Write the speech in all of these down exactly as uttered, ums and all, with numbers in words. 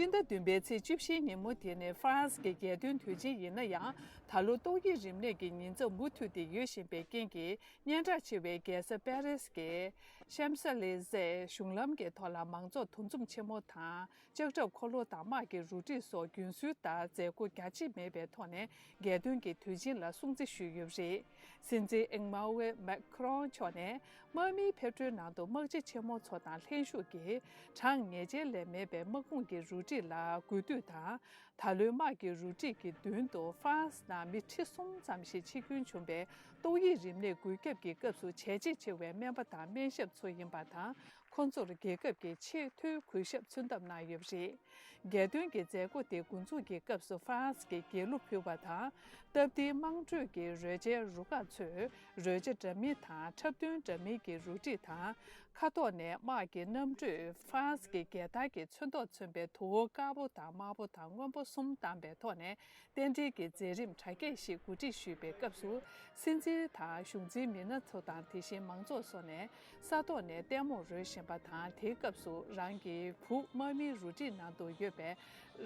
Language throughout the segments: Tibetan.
སྤྱི་ཟླ་བདུན་པའི་ཚེས་བཅུ་བཞིའི་ཉིན་མོ་དེ་ནི་ཧྥ་རན་སི་གི་རྒྱལ་སྟོན་དུས་ཆེན་ཡིན་ན་ཡང་། ད་ལོ་ཏོག་དབྱིབས་རིམས་ནད་ཀྱི་ཉེན་ཚབས་མུ་མཐུད་དེ་ཡོད་བཞིན་པའི་རྐྱེན་གྱིས། སྙན་གྲགས་ཆེ་བའི་རྒྱལ་ས་པེ་རིས་ཀྱི་ཤམ་ས་ལེ་ཟེ་གཞུང་ལམ་གྱི་ཐོག་ལ་མང་ཚོགས་འདུ་འཛོམས་ཆེན་མོ་དང་། ལྕགས་ཁྲབ་འཁོར་ལོ་དང་དམག་གི་རུ་སྒྲིག་སོགས་རྒྱུན་སྲོལ་ལྟར་མཛད་སྒོ་རྒྱ་ཆེ་མེད་པའི་ཐོག་ནས་རྒྱལ་སྟོན་གྱི་དུས་ཆེན་ལ་སྲུང་བརྩི་ཞུས་ཡོད་པ་རེད། སྲིད་འཛིན་ཨེང་མཱ་ནུ་ཨེལ་མེག་ཁི་རོང་མཆོག་ནས་དམག་མིའི་ཕེབས་འཁྲུལ་ནང་དུ་དམག་སྤྱི་ཆེན་མོ་ཚོ་དང་ལྷན་བཞུགས་ཀྱིས་གྲངས་ངེས་ཅན་ལས་མེད་པའི་དམག་དཔུང་གི་རུ་སྒྲིག་ལ་གུས་འདུད་དང་། ད་ལོའི་དམག་གི་རུ་སྒྲིག་གི་མདུན་དུ་ཧྥ་རན་སི་ནང་མི་ཁྲི་གསུམ་ཙམ་ཞིག་འཆི་སྐྱོན་བྱུང་བའི་ཏོག་དབྱིབས་རིམས་ནད་འགོས་ཁྱབ་ཀྱི་སྐབས་སུ་བྱས་རྗེས་ཆེ་བའི་སྨན་པ་དང་སྨན་ཞབས་ཚོ་ཡིན་པ་དང་། ཁོང་ཚོར་རྒྱལ་ཁབ་ཀྱི་ཆེས་མཐོའི་གུས་ཞབས་མཚོན་ཐབས་གནང་ཡོད་པ་རེད། རྒྱལ་སྟོན་གྱི་མཛད་སྒོ་དེ་འགོ་འཛུགས་ཀྱི་སྐབས་སུ་ཧྥ་རན་སི་གི་རྒྱལ་གླུ་ཕུལ་བ་དང་། སྟབས་བདེའི་དམངས་ཁྲོད་ཀྱི་རོལ་ཆའི་རུ་ཁག་ཚོས་རོལ་ཆ་འདྲ་མིན་དང་འཁྲབ་སྟོན་འདྲ་མིན་གྱི་རུ་སྒྲིག་དང་། ཁ་ཐོག་ནས་དམག་གི་གནམ་གྲུས་ཧྥ་རན་སི་གི་རྒྱལ་དར་གྱི་ཚོན་མདོག་མཚོན་པའི་དུ་བ་དཀར་པོ་དང་དམར་པོ་དང་སྔོན་པོ་གསུམ་བཏང་པའི་ཐོག་ནས། རྟེན་འབྲེལ་གྱི་མཛད་རིམ་གྲ་རྒྱས་ཤིག་གོ་སྒྲིག་ཞུས་པའི་སྐབས་སུ། སྲིད་འཛིན་དང་གཞུང་འཛིན་མི་སྣ་ཚོ་དང་དེ་བཞིན་མང་ཚོགས་སོགས་ནས་ས་ཐོག་ནས་ལྟད་མོ་རོལ་བཞིན་པ་དང་། དེའི་སྐབས་སུ་རང་གི་བུ་དམག་མིའི་རུ་སྒྲིག་ནང་དུ་ཡོད་པའི་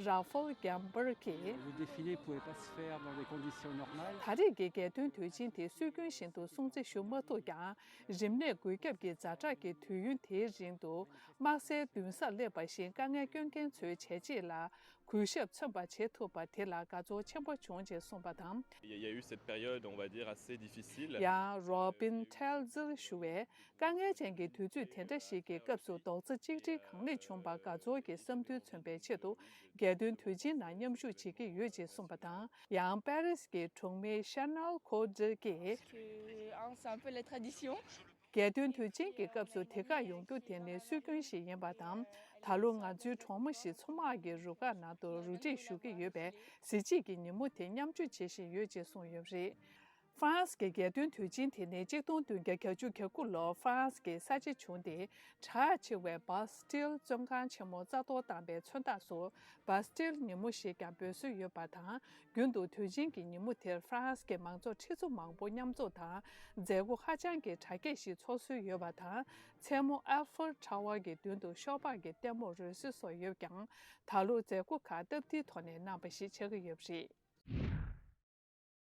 རཱ་ཧྥལ་གྷམ་བར་གྱིས། Le défilé ne pouvait pas se faire dans des conditions normales. ད་རེས་ཀྱི་རྒྱལ་སྟོན་དུས་ཆེན་དེ་སྲོལ་རྒྱུན་བཞིན་དུ་སྲུང་བརྩི་ཞུ་མ་ཐུབ་ཀྱང་། རིམས་ནད་འགོས་ཁྱབ་ཀྱི་ཛ་དྲག་གི་དུས་ཡུན་དེའི་རིང་དུ། དམག་སའི་མདུན་སར་སླེབས་པ་བཞིན་དཀའ་ངལ་སྐྱོན་མཁན་ཚོའི་བྱས་རྗེས་ལ་གུས་ཞབས་མཚོན་པ་བྱེད་ཐུབ་པ་དེ་ལ་དགའ་ཚོར་ཆེན་པོ་བྱུང་ཞེས་གསུངས་པ་དང་། Il y a eu cette période, on va dire, assez difficile. ཡང་རོ་བིན་ཐེལ་ཛིལ་ཞུ་བས། དཀའ་ངལ་ཅན་གྱི་དུས་ཚོད་དེ་འདྲ་ཞིག་གི་སྐབས་སུ་རྡོག་རྩ་གཅིག་སྒྲིལ་གང་ལེགས་བྱུང་བར་དགའ་ཚོར་གྱི་བསམ་འདུན་མཚོན་པའི་ཆེད་དུ། རྒྱལ་སྟོན་དུས་ཆེན་ནང་མཉམ་ཞུགས་བྱེད་ཀྱི་ཡོད་ཅེས་གསུངས་པ་དང་། ཡང་པེ་རིས་ཀྱི་གྲོང་མི་ཤ་ནལ་ཁོ་ཌི་གིས། Que, hein, c'est un peu la tradition. རྒྱལ་སྟོན་དུས་ཆེན་གྱི་སྐབས་སུ་དེ་གར་ཡོང་རྒྱུ་དེ་ནི་སྲོལ་རྒྱུན་ཞིག་ཡིན་པ་དང་། ད་ལོ་ང་ཚོའི་གྲོགས་མོ་ཞིག་མཚོ་དམག་གི་རུ་ཁག་ནང་དུ་རུ་སྒྲིག་ཞུ་གི་ཡོད་པས། གཟི་བརྗིད་ཀྱི་ཉིན་མོ་དེ་མཉམ་སྤྱོད་བྱེད་བཞིན་ཡོད་ཅེས་གསུངས་ཡོད་པ་རེད། ཧྥ་རན་སི་གི་རྒྱལ་སྟོན་དུས་ཆེན་དེ་ནི་གཅིག་སྟོང་བདུན་བརྒྱ་གྱ་དགུ་ལོར་ཧྥ་རན་སི་གི་ས་ཆ་བྱུང་སྟེ། གྲགས་ཆེ་བའི་བཱ་སི་ཏིལ་བཙོན་ཁང་ཆེན་མོ་རྩ་གཏོར་བཏང་པའི་མཚོན་རྟགས་སུ། བཱ་སི་ཏིལ་ཉིན་མོ་ཞེས་ཀྱང་འབོད་སྲོལ་ཡོད་པ་དང་། རྒྱུན་དུ་དུས་ཆེན་གྱི་ཉིན་མོ་དེར་ཧྥ་རན་སི་གི་མང་ཚོགས་ཁྲི་ཚོ་མང་པོ་མཉམ་འཛོམས་དང་། མཛད་སྒོ་ཧ་ཅང་གི་གྲ་རྒྱས་ཤིག་ཚོགས་སྲོལ་ཡོད་པ་དང་། མཚན་མོ་ཨེ་ཧྥེལ་ཊ་ཝར་གྱི་མདུན་དུ་ཤོག་སྦག་གི་ལྟད་མོ་རོལ་སྲོལ་སོགས་ཡོད་ཀྱང་། ད་ལོ་མཛད་སྒོ་ཁག་སྟབས་བདེའི་ཐོག་ནས་གནང་བ་ཞིག་ཆགས་ཀྱི་ཡོད་པ་རེད།